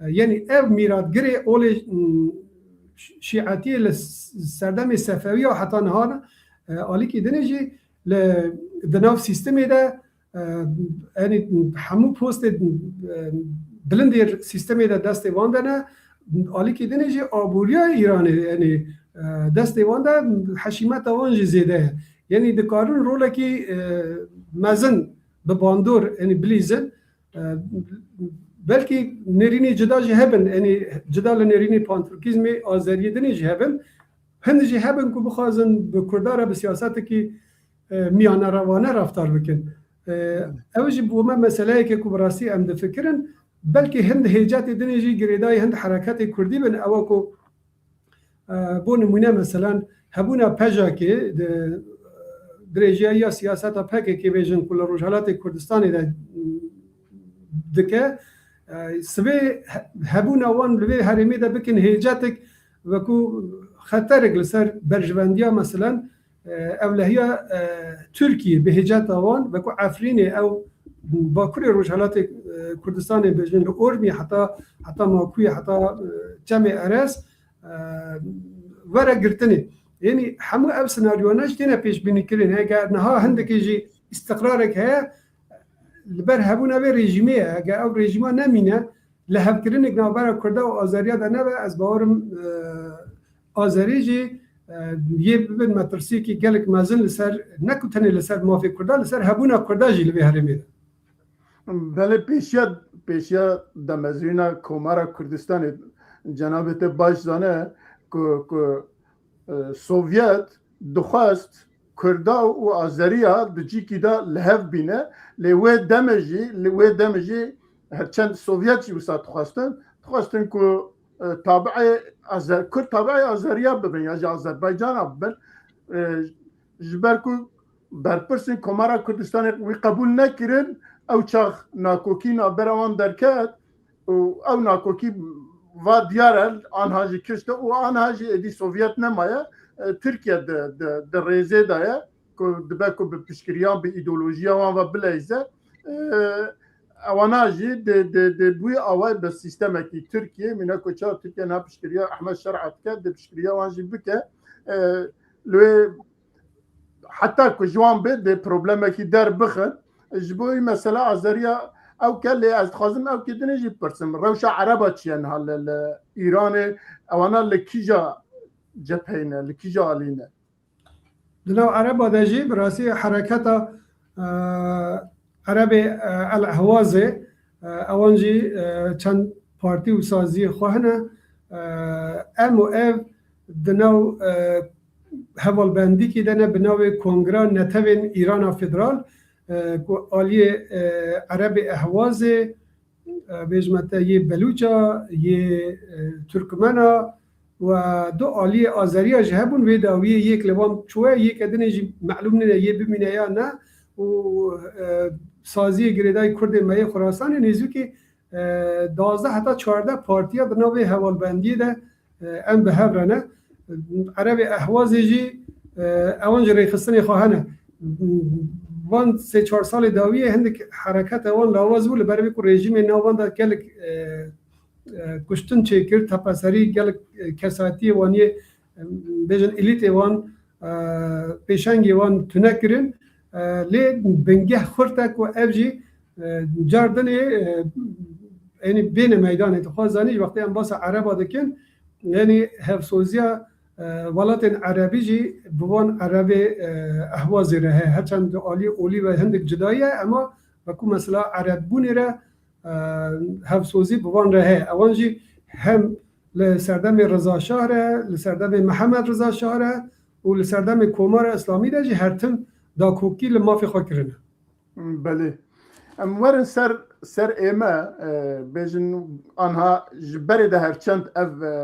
E, yenî ev mîratgirê olê, m, şîetiyê li s-, serdemê Sefewiya heta niha ne, e, alîkî dinê jî li, di nav sîstemê de e, enî hemû postê, e, bilindê sîstemê de destê wan de ne, alîkî dinê jî aboriya Îranê, enî, e, destê wan de heşîmeta wan jî zêde ye. Yenî dikarin rolekî, e, mezin bi bandor, enî bilîzin, e, belkî nêrînê cida jî hebin, enî cida li nêrînê panturkîzmê Azeriyê dinê jî hebin, Hin jî hebin ku bixwazin bi Kurda re bi siyasetekî, e, miyane revane reftar bikin. E, ew jî bo me meseleyeke ku bi rastî em difikirin, belkî hin hêcetê dinê jî girêdayî hin hereketê Kurdî bin, ew ku, e, bo nimûne meselen hebûna PJAKê di dirêjiya ya siyaseta PKKê bêjin ku li Rojhelatê Kurdistanê de dike. E, sibê he-, hebûna wan li vê herêmê de bikin hêcetek, wekû xeterek li ser berjewendiya, meselen, e, ewlehiya, e, Tirkiyê bi hêceta wan, wekû Efrînê ew Bakurê Rojhelatê, e, Kurdistanê bêjin li Ormî heta, heta Makûyê, heta, e, Çemê Eres, e, were girtinê. Yanî hemû ev senaryoyane jî têne pêşbînîkirin. Eger niha hindekê jî îstiqrarek heye, li ber hebûna vê rejîmê ye. Eger ew rejîma nemîne, lihevkirinek navbera Kurda û Azeriya de nebe, ez bawerim, e, Azerî jî, e, yê bibin metirsiyekî gelek mezin li ser, ne ku tenê li ser mafê Kurda, li ser hebûna Kurda jî li vê herêmê de. Belê, pêşiya, pêşiya demezrîna Komara Kurdistanê, cenabê te baş zane ku, ku, e, Sovyet dixwest Kurda û Azeriya di cîkî de li hev bîne, lê wê demê jî, li wê demê jî her çend Sovyet jî wisa dixwestin, dixwestin ku, e, tabi'ê Azer-, Kurd tabi'ê Azeriya bibin ya jî Azerbaycana bibin. E, ji ber ku berpirsên Komara Kurdistanê wî qebûl nekirin, ew çax nakokî navbera wan derket û ew nakokî va diyar e, anha jî kişt e û anha jî êdî Sovyet nemaye. E, Tirkiye di, di, di rêzê de ye ku dibe ku bi piştgiriyan, bi îdeolojiya wan ve bileyze. E, ewana jî di, di, di bûyî awayî bi sîstemekî Tirkiye, mîna ku çawa Tirkiye niha piştgiriya Ehmed Şer'a dike, di piştgiriya wan jî bike. E, li wê heta ku ji wan bê dê problemekî derbixin. Ji bo wî mesela Azeriya ew ke lê ez dixwazim ew kê dinê jî bipirsim. Rewşa Ereba çi ye niha li, li Îranê? Ewana li kîja cepheyê ne, li kîja alî ne? Di nav Ereba de jî bi rastî hereketa, e, Erebê, e, El Ehwazê, e, ewan jî, e, çend partî û saziyê xwe hene. E, em û ev di nav, e, hevalbendîkî de ne bi navê Kongra Netewên Îrana Federal, e, ku aliyê, e, Erebê Ehwazê, e, bêjme te yê Belûça, yê, e, Turkmena, û du aliyê Azeriya jî hebûn, vê dawiyê yek li wan çûye, yêke dinê jî melûm nîne yê bimîne ya ne. Û, e, saziyê girêdayî Kurdê me yê Xurasanê nêzîkî, e, duwazdeh heta çardeh partiya di nav vê hevalbendiyê de, e, em bi hev re ne. Erebê Ehwazê jî, e, ewan jî rêxistinê xwe hene. Van sê çar salê dawiyê hindik hereketa wan lawaz bû, li ber vê ku rejîmê nav wan de gelek, e, e, kuştin çêkir, tepeserî gelek, e, kesatiyê wan yê, e, bêjin elîtê wan, e, pêşengê wan tune kirin. E, lê bingeh xurt e ku ev jî, e, car dinê, e, enî bêne meydanê. Tu xwe zanî, ji wextê em basa Ereba dikin, enî hevsoziya, e, welatên Erebî jî bi wan Erebê, e, Ehwazê re heye. Her çend di aliyê olî ve hindik cida ye, ema wekû mesela Erebbûnê re, e, hevsozî bi van re heye. Ewan jî hem li serdemê Riza Şah re, li serdemê Mihemed Riza Şah re û li serdemê Komara Îslamî de jî her tim dakokî li mafê xwe kirine. Belê. Em werin ser, ser ême, e, bêjin anha ji berê de her çend ev, e,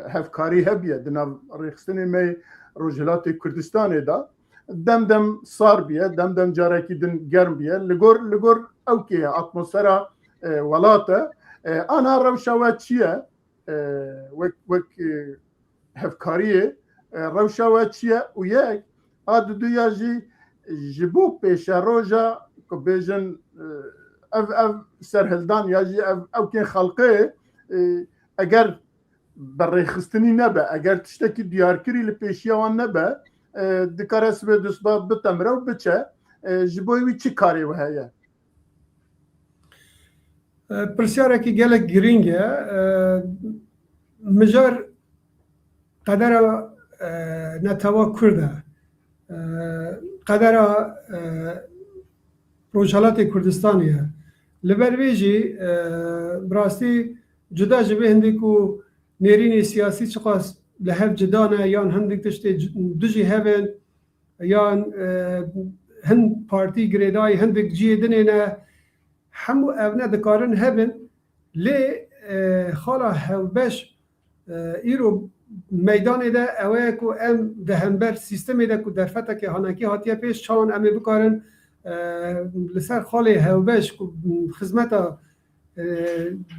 hevkarî hebiye di nav rêxistinê me yê Rojhilatê Kurdistanê de. Dem dem sar biye, dem dem carekî din germ biye. Li gor, li gor ewkê ye, atmosfera, e, welat e. E, anha rewşa we çi ye? E, wek, wek, e, hevkariyê, e, rewşa we çi ye? Û yek, a diduya jî ji bo pêşeroja ku bêjin, e, ev, ev serhildan ya jî ev, ewkên xelqê, e, eger bi rêxistinî nebe, eger tiştekî diyarkirî li pêşiya wan nebe, e, dikare sibê dusba bitemre û biçe, e, ji bo wî çi karê we heye? E, pirsiyarekî gelek girîng e. E, mijar qedera, e, netewa Kurd e. E, qedera, e, Rojhelatê Kurdistanê ye. Li ber vê jî, e, bi rastî cuda ji vê hindî ku nêrînê siyasî çiqas li hev cuda ne yan hindik tiştê c-, dijî hev in, yan, e, hin partî girêdayî hindik cihê dinê ne, hemû ev ne dikarin hebin, lê, e, xala hevbeş, e, îro meydanê de ew e ku em di hember sîstemê de ku derfeteke hanekî hatiye pêş çawan em ê bikarin, e, li ser xalê hevbeş ku xizmeta, e,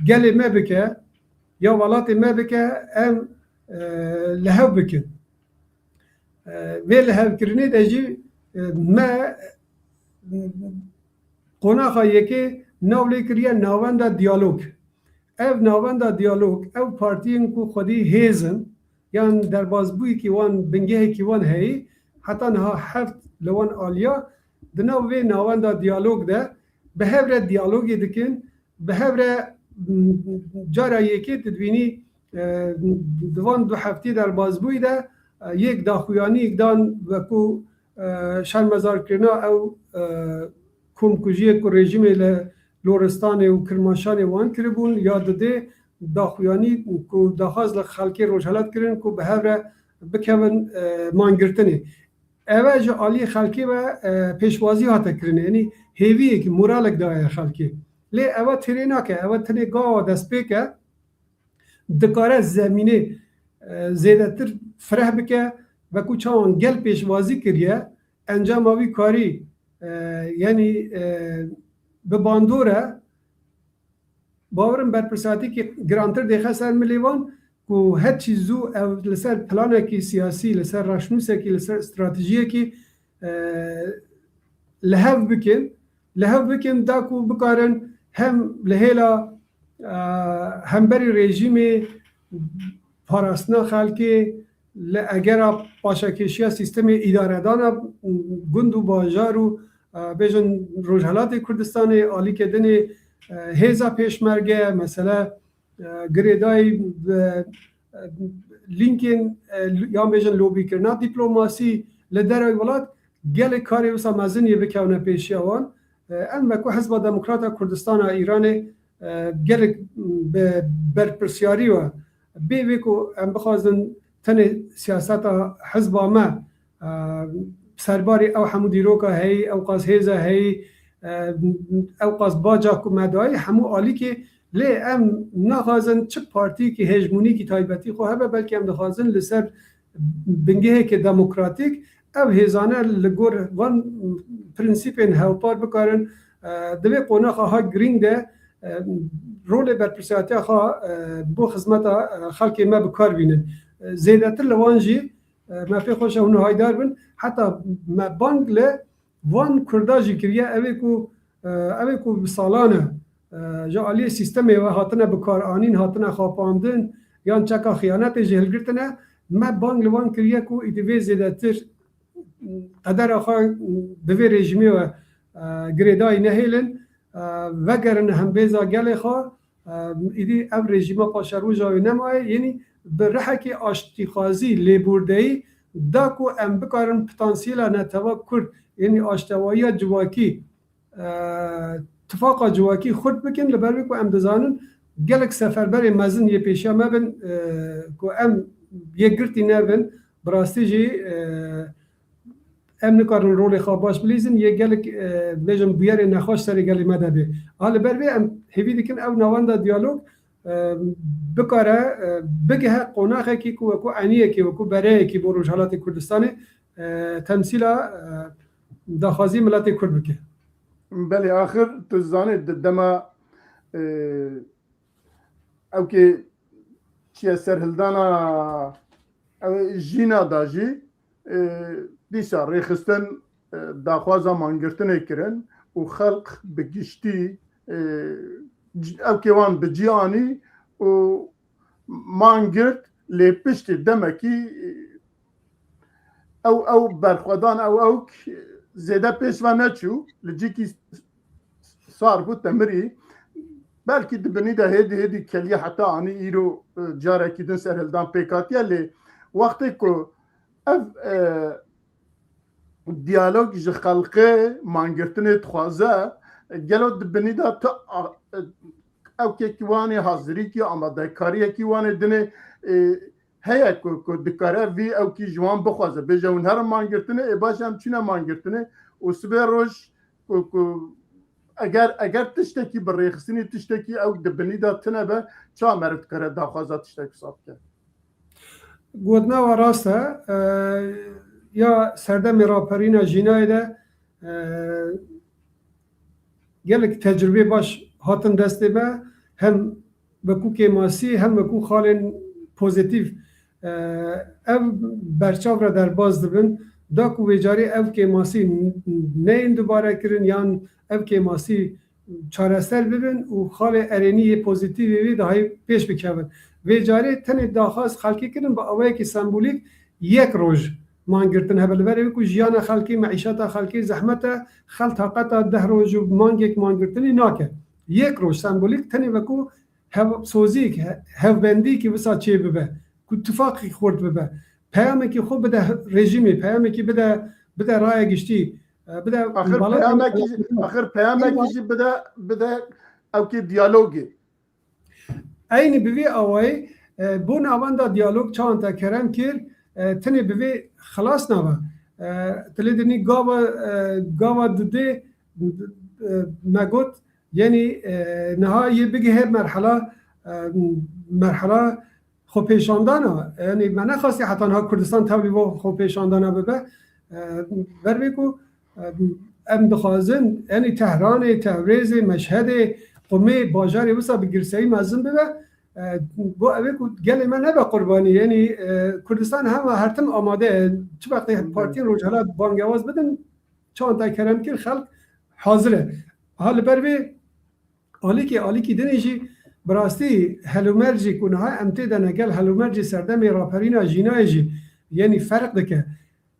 gelê me bike ya welatê me bike, em, e, li hev bikin. E, vê lihevkirinê de jî, e, me qonaxa yekê nav lê kiriye navenda diyalog. Ev navenda diyalog, ev partiyên ku xwedî hêz in, yan derbazbûyekî wan, bingehekî wan heyî, heta niha heft li wan aliya, di nav vê navenda diyalog de bi hev re diyalogê dikin, bi hev re, m, cara yekê tu dibînî, e, di van du heftî derbazbûyî de, e, yek daxuyaniyek dan, weku, e, şermezarkirina ew, e, komkujiyê ku rejîmê li Loristanê û Kirmaşanê wan kiribûn, ya didê daxuyanî ku daxwaz li xelkê Rojhelat kirin ku bi hev re bikevin, e, mangirtinê. Eve ji aliyê xelkê ve, e, pêşwazî hate kirinê, yanî hêviyek, moralek daye xelkê. Lê eve têrê nake, eve tenê gawa destpêk e, dikare zemînê, e, zêdetir fireh bike, veku çawan gel pêşwazî kiriye, encama wî karî, e, yanî, e, bi bandor e, bawerim berpirsatîkî girantir dêxe ser milê wan ku her çî zû ew li ser planekî siyasî, li ser raşnûsekî, li ser stratejiyekî, e, li hev bikin, li hev bikin da ku bikarin hem li hêla, e, hemberî rejîmê, parastina xelkê, li egera paşakêşiya sîstemê îdaredana gund û bajar û, e, bêjin Rojhelatê Kurdistanê, alîkê dinê, e, hêza pêşmerge, mesele, e, girêdayî, e, e, lînkên, e, yan bêjin lobîkirina dîplomasî li derewî welat gelek karê wisa mezin yê bikewne pêşiya wan. E, em wekû Hizba Demokrata Kurdistana Îranê, e, gelek bi berpirsiyarî we, bê vê ku em bixwazin tenê siyaseta hizba me, e, serbarê ew hemû dîroka heyî, ew qas hêza heyî, e, ew qas baca ku me dayî, hemû alîkê, lê em naxwazin çi partîyekî hejmonîkî taybetî xwe hebe, belkî em dixwazin li ser bingeheke demokratîk ev hêzane li gor van prensîpên hevpar bikarin, e, di vê qonaxa ha girîng de, e, rolê berpirsiyatiya xwe, e, bo xizmeta, e, xelkê me bi kar bînin. E, zêdetir li wan jî, e, me pê xweş e hûn haydar bin. Heta me bang li van Kurda jî kiriye, ev ê ku, e, ev ê ku bi salan e, e, ji aliyê sîstemê ve hatine bikaranîn, hatine xapandin, yan çeka xiyanetê jî hilgirtine, me bang li wan kiriye ku îdî vê zêdetir qedera xwe di vê rejîmê ve, e, girêdayî nehêlin, e, vegerin hembêza gelê xwe, e, îdî ev rejîma paşeroja wê nemaye, yanî bi rihekê aştîxwazî, lêbûrdeyî da ku em bikarin potansiyela netewa Kurd, yanî aştewayiya civakî, e, tifaqa civakî xurt bikin, li ber wê ku em dizanin gelek seferberê mezin yê pêşiya me bin, e, ku em yekgirtî nebin, Bi rastî jî, e, em nikarin rolê xwe baş bilîzin, yê gelek, e, bêjin bûyerê nexweş serê gelê me de bê. A li ber vê em hêvî dikin ew navenda diyalog, e, bikare, e, bigihe qonaxekî ku wekû eniyekî, wekû bereyekî bo Rojhelatê Kurdistanê, e, temsîla, e, daxwazî miletê Kurd bike. Belê, axir tu zanî di dema, e, ew kê çiye serhildana ew jîna da jî, e, dîsa rêxistin, e, daxwaza mangirtinê kirin û xelq bi giştî, e, c-, ew kê wan bi cî anî û mangirt lê piştî demekî, e, ew, ew berxwedan, ew, ew k-, zêde pêş ve neçû, li cîkî sar bû, te mirî. Belkî di binî de hêdî hêdî keliye heta anî îro, e, carekî din serhildan pêk hatiye, lê wextê ku ev, e, diyalog ji xelqê mangirtinê dixwaze, gelo di binî de tu a-, e, ew kekî wanê hazirîkî, amadekariyekî wanê dinê, e, heye ku, ku dikare vî ew kî ji wan bixwaze. Bêje hûn herin mangirtinê, ê baş em çûne mangirtinê û sibê roj ku, ku eger, eger tiştekî bi rêxistinî tiştekî ew di binî de tine be, ça meriv dikare daxwaza tiştek wisa bike? Gotina we rast e. E, ya serdemê raperîna jînayê de, e, gelek tecrûbê baş hatin destê me, hem wekû kêmasî, hem wekû xalên pozîtîf, e, ev berçav re derbas dibin, da ku vê carê ev kêmasî n-, neyên dubare kirin, yan ev kêmasî çareser bibin û xalê erênî yê pozîtîfê wê dahî pêş bikevin. Vê carê tenê daxwaz xelkê kirin bi awayekî sembolîk yek roj mangirtin hebe. Li berê wê ku jiyana xelkê, meîşeta xelkê zehmet e, xel taqeta deh roj û mangek mangirtinê nake. Yek roj sembolîk tenê wekû hev-, sozîk, he-, hevbendîkî wisa çê bibe, ku tifaqî xurt bibe. Peyamekî xwe bide rejîmê, peyamekî bide, bide raya giştî, e, bide Axir mala peyamekî jî, axir peyamekî jî bide, bide ewkê diyalogê. Eynî bi vî awayî, e, bo navenda diyalog çawan te kerem kir, e, tenê bi vê xilas nabe. E, tu lê dinî gava, e, gava dudê, e, me got, yenî, e, niha yê bigihê merhela, e, merhela xwepêşandana. Yanî me nexwestiye heta niha Kurdistan tevlî bo xwepêşandana bibe. E, ber vê ku, e, em dixwazin, yanî Tehranê, Tewrêzê, Meşhedê, Qumê, bajarê wisa bi girseyî mezin bibe. E, bo ev ê ku gelê me nebe qurbanî. Yanî, e, Kurdistan hema her tim amade ye. Çi wextê partiyên Rojhela bangewaz bidin, çawan te kerem kir, xelk hazir e. Ha li ber vê alîkê, alîkî dinê jî bi rastî helûmercî ku niha em tê de ne gel helûmercî serdemê raperîna jînayê jî, yenî ferq dike.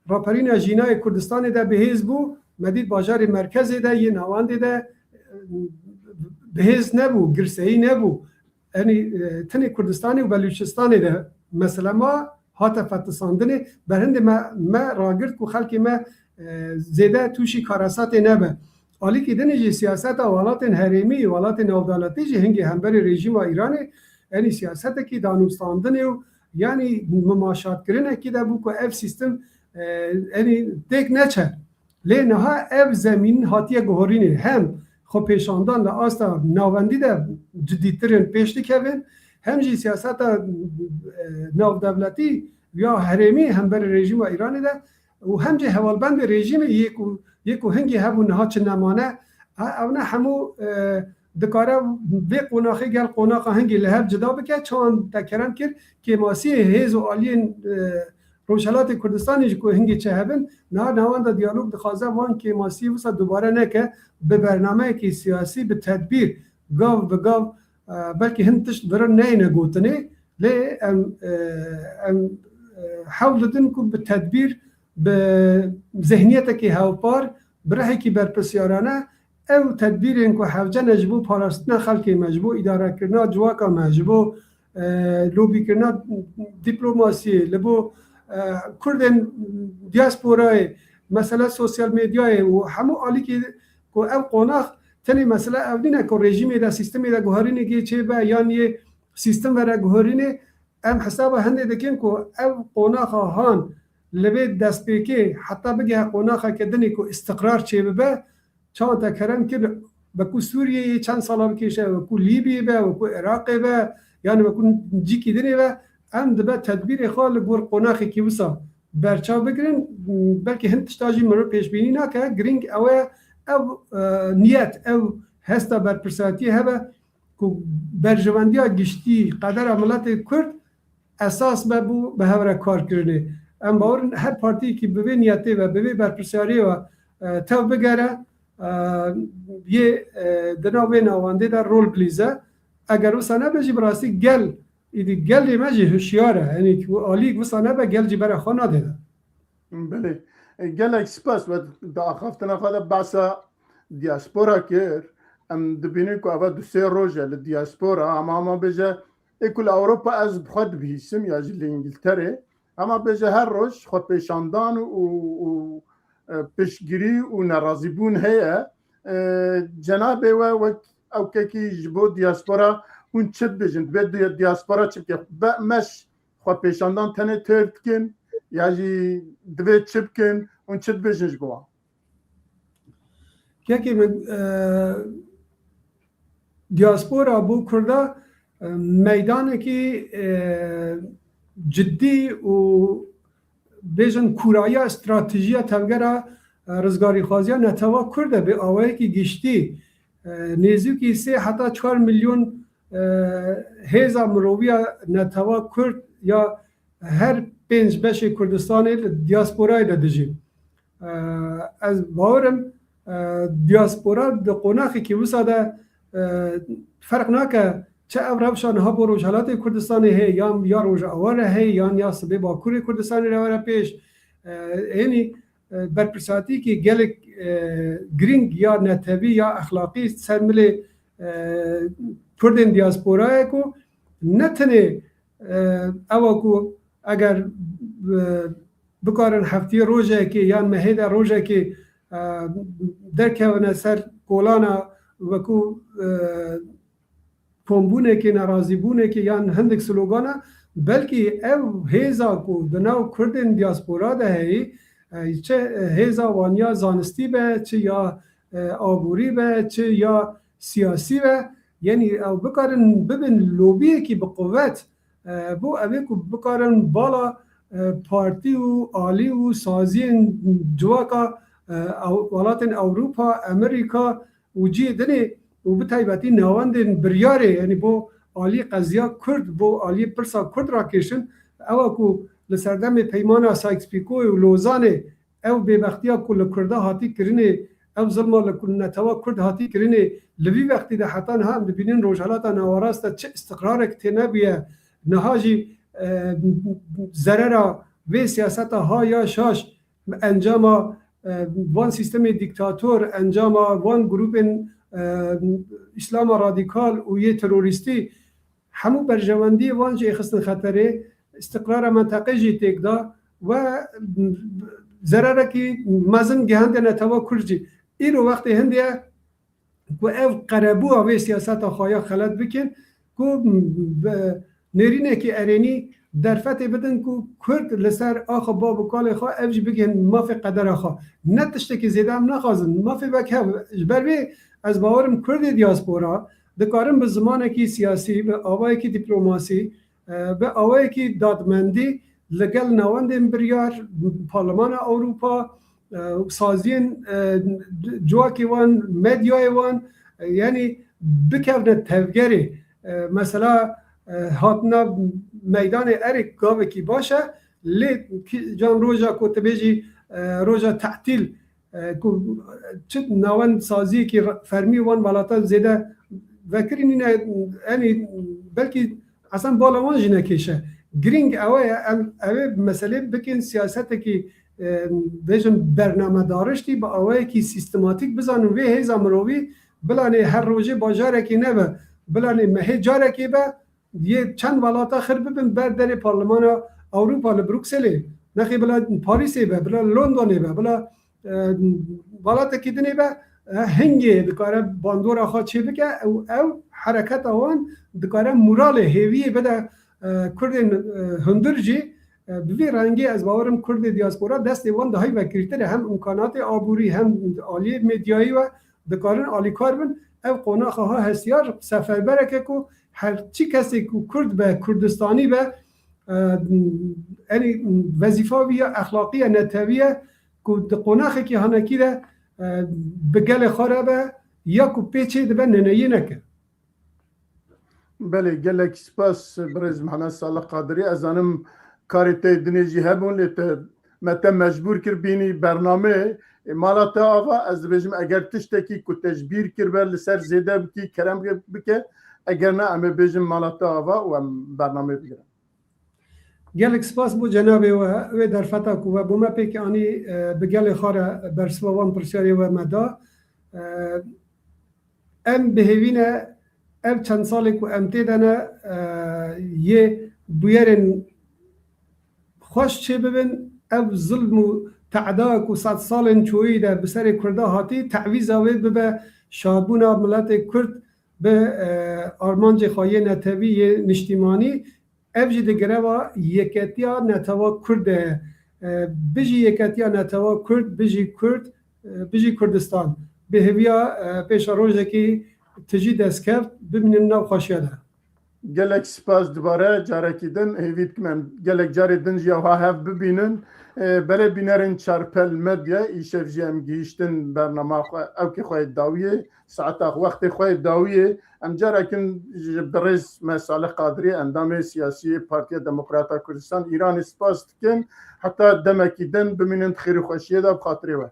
Raperîna jînayê Kurdistanê de bi hêz bû, me dît bajarê merkezê de, yê navendê de, e, bi hêz nebû, girseyî nebû. Enî, e, tenê Kurdistanê û Belûçistanê de mesele ma hate fetisandinê, berhindê me, me ragirt ku xelkê me, e, zêde tûşî karesatê nebe. Alîkî dinê jî siyaseta welatên herêmî, welatên navdewletî jî hingê hemberî rejîma Îranê, enî siyasetekî danûstandinê û yanî mimaşatkirinekî de bû ku ev sîstem, e, enî têk neçe. Lê niha ev zemîn hatiye guhorînê, hem xwepêşandan li asta navendî de cidîtir in pêş dikevin, hem jî siyaseta, e, navdewletî ya herêmî hemberî rejîma Îranê de û hem jî hevalbendê rejîmê yê ku, yê ku hingê hebû niha çi nemane, e, ew ne hemû, e, dikare vê qonaxê gel qonaxa hingê li hev cida bike, çawan te kerem kir, kêmasiyê hêz û aliyên, e, Rojhelatê Kurdistanê jî ku hingê çi hebin, niha navenda diyalog dixwaze van kêmasiyê wisa dubare neke, bi bernameyekî siyasî, bi tedbîr, gav bi gav, e, belkî hin tişt vira neyêne gotinê, lê em, e, em, e, hewl didin ku bi tedbîr, bi zihniyetekî hevpar, bi rihekî berpirsyarane, ew tedbîrên ku hewce ne ji bo parastina xelkê me, ji bo îdarekirina civaka me, ji bo, e, lobîkirina dîplomasiyê, li bo, e, Kurdên diasporayê, mesele sosyal medyayê û hemû alîkî ku ev qonax tenê mesele ev nîne ku rejîmê de, sîstemê de guherînê gê çêbe yan yê sîstem vere guherînê, Em hesaba hindê dikin ku ev qonaxa han li vê destpêkê heta bigehe qonaxeke dinê ku îstiqrar çêbibe, çawa te kerem kir, wekû Sûriyeyê çend sala bikêşe, wekû Lîbiyê be, wekû Iraqê be, yanî wekû cîkî dinê be, em dibe tedbîrê xwe li gor qonaxekî wisa berçav bigirin. Belkî hin tişta jî mirov pêşbînî nake. Girîng ew e, ev, e, niyet, ev hesta berpirsiyatiyê hebe ku berjewendiya giştî, qedera miletê Kurd esas be bû bi hev re kar kirinê. Em bawer in her partiyekî bi vê niyetê ve, bi vê berpirsiyariyê ve, e, tev bigere, e, yê, e, di nav vê navendê de rol bilîze. Eger wisa nebe jî bi rastî gel, îdî gelê me jî hişyar e. Yanî ku alî wisa nebe gel jî bere xwe nadê de. Belê. E, gelek spas we di axaftina xwe de behsa diaspora kir. Em dibînin ku eva du sê roj e li diaspora, ama, ama bêje, ê ku li Ewropa ez bi xwe dibihîsim ya jî li Îngilterê, ama bêje her roj xwepêşandan û, û, e, piştgirî û nerazîbûn heye. E, cenabê we wek ewkekî ji bo diaspora hûn çi dibêjin? Divê di-, diaspora çi bike? Be, meş xwepêşandan tenê têr dikin ya jî divê çi bikin? Hûn çi dibêjin ji bo wan? Kekê min, e, diaspora bo Kurda, e, meydanekî, e, cidî û bêjin kûrayiya stratejiya tevgera, e, rizgarîxwaziya netewa Kurd e bi awayekî giştî. E, nêzîkî sê heta çar milyon, e, hêza miroviya netewa Kurd ya her pênc beşê Kurdistanê li diasporayê de dijîn. E, ez bawer im, e, diaspora di qonaxekî wisa de, e, ferq nake çi ev rewşa niha bo Rojhelatê Kurdistanê heye, yan ya Rojava re heye, yan ya Sibê Bakurê Kurdistanê re were pêş. E, hênî, e, berpirsatiyekî gelek, e, girîng ya netewî ya exlaqî ser milê, e, Kurdên diasporayê ku ne tenê, e, ewa ku eger, e, bikarin heftiyê rojekê yan mehê de rojekê, e, derkevine ser kolana wekû, e, kombûnekê, nerazîbûnekê yan hindik slogana, belkî ew hêza ku di nav Kurdên diaspora de heyî, e, çi hêza wan ya zanistî be, çi ya, e, aborî be, çi ya siyasî be, yanî ew bikarin bibin lobiyekî bi quwet, e, bo ew ê ku bikarin bala, e, partî û alî û saziyên civaka, e, ew-, welatên Ewropa, Amerîka û cihê dinê û bi taybetî navendên biryarê, yanî bo alî qeziya Kurd, bo alî pirsa Kurd rakêşin, ew e ku li serdemê peymana Sykes-Picoyê û Lozanê ew bêbextiya ku li Kurda hatî kirinê, ew zilma li ku-, netewa Kurd hatî kirinê, li vî wextî de heta niha em dibînin Rojhelata Nawerast de çi îstiqrarek tênebûye. Niha jî, e, zerera vê siyaseta ha ya şaş encama, e, van sîstemê dîktator, encama van grûpên, e, îslama radîkal û yê terorîstî, hemû berjewendiyê wan jî ê xistin xeterê, îstiqrara menteqê jî têk da we zererekî mezin gihende netewa Kurd jî. Îro wextê hindê ye ku ev qerebûa vê siyaseta xwe ya xelet bikin ku bi nêrînekî erênî derfetê bidin ku Kurd li ser axa bav û kalê xwe ev jî bigihên mafê qedera xwe. Ne tiştekî zêde em naxwazin. Mafê wek hev. Ji ber vê ez bawer im Kurdê diaspora dikarin bi zimanekî siyasî, bi awayekî dîplomasî, e, bi awayekî dadmendî li gel navendên biryar, Parlemana Ewropa, e, saziyên, e, civakê wan, medyayê wan, e, yanî bikevne tevgerê. E, mesela, e, hatina meydanê erê gavekî baş e, lê ki-, can roja ku tu bêjî, e, roja tehtîl, e, ku çi navend saziyekî re-, fermî wan welatan zêde vekirî nîne, enî belkî esen bala wan jî nekêşe. Girîng ew e, em, ew ê meselê bikin siyasetekî, e, bêjin bernamedariştî bi awayekî sîstematîk bizanin vê hêza mirovî bilanê her rojê bajarekê nebe, bilanê mehê carekê be, yê çend welata xir bibin ber derê Parlemana Ewropa li Brukselê, nexê bila Parîsê be, bila Londonê be, bila, e, welatekî dinê be, e, hingê dikare bandora xwe çêbike û ew hereketa wan dikare moralê, hêviyê bide, Kurdên hundir jî bi vî rengî ez bawerim Kurdê diaspora destê wan daha vekirtir e, hem imkanatê aborî hem aliyê medyayî we dikarin alîkar bin. Ev qonaxa ha hestiyar seferbereke ku her çi kesê ku Kurd be, Kurdistanî be, e, enî vezîfa wî ya exlaqî ye, netewî ye ku di qonaxekî hanekî de, e, bi gelê xwe re be ya ku pê çê dibe neneyê neke. Belê, gelek spas birêz Mihemed Salih Qadirî. Ez zanim karê te dinê jî hebûn, lê te me te mecbûr kir bînî bernameyê. Ê, mala te ava, ez dibêjim eger tiştekî ku te ji bîr kiribe li ser zêde bikî, kerem bike, eger na em ê bêjin mala te ava û em bernameyê bigirin. Gelek spas bo cenabê we, wê derfeta ku we bo me pêk anî, e, bi gelê xwe re bersiva wan pirsyarê we me da. E, em bi hêvî ne ev çend salê ku em tê de ne, e, yê bûyerên xweş çê bibin, ev zilm û teda ku sed salên çoyî de bi serê Kurda hatî, tevîza wê bibe şabûna miletê Kurd bi, e, armancê xwe yê netewî, yê niştîmanî. Ev jî di greva yeketiya netewa Kurd de ye. E, bijî yeketiya netewa Kurd, bijî Kurd, e, bijî Kurdistan. Bi hêviya, e, pêşerojekî tijî destkeft, bimînin nav xweşiya de. Gelek spas dubare, carekî din hêvî dikim em gelek carê din jî ew ha hev bibînin. E, belê bînerên Çarpel Medya, îşev jî em gihîştin bernama xwe, ewkê xwe yê dawiyê, saeta xwe, wextê xwe yê dawiyê. Em carekin ji birêz me Salih Qadirî, endamê siyasî yê Partiya Demokrata Kurdistan Îranê spas dikin. Heta demekî din bimînin di xêr û xweşiyê de bi xatirê we.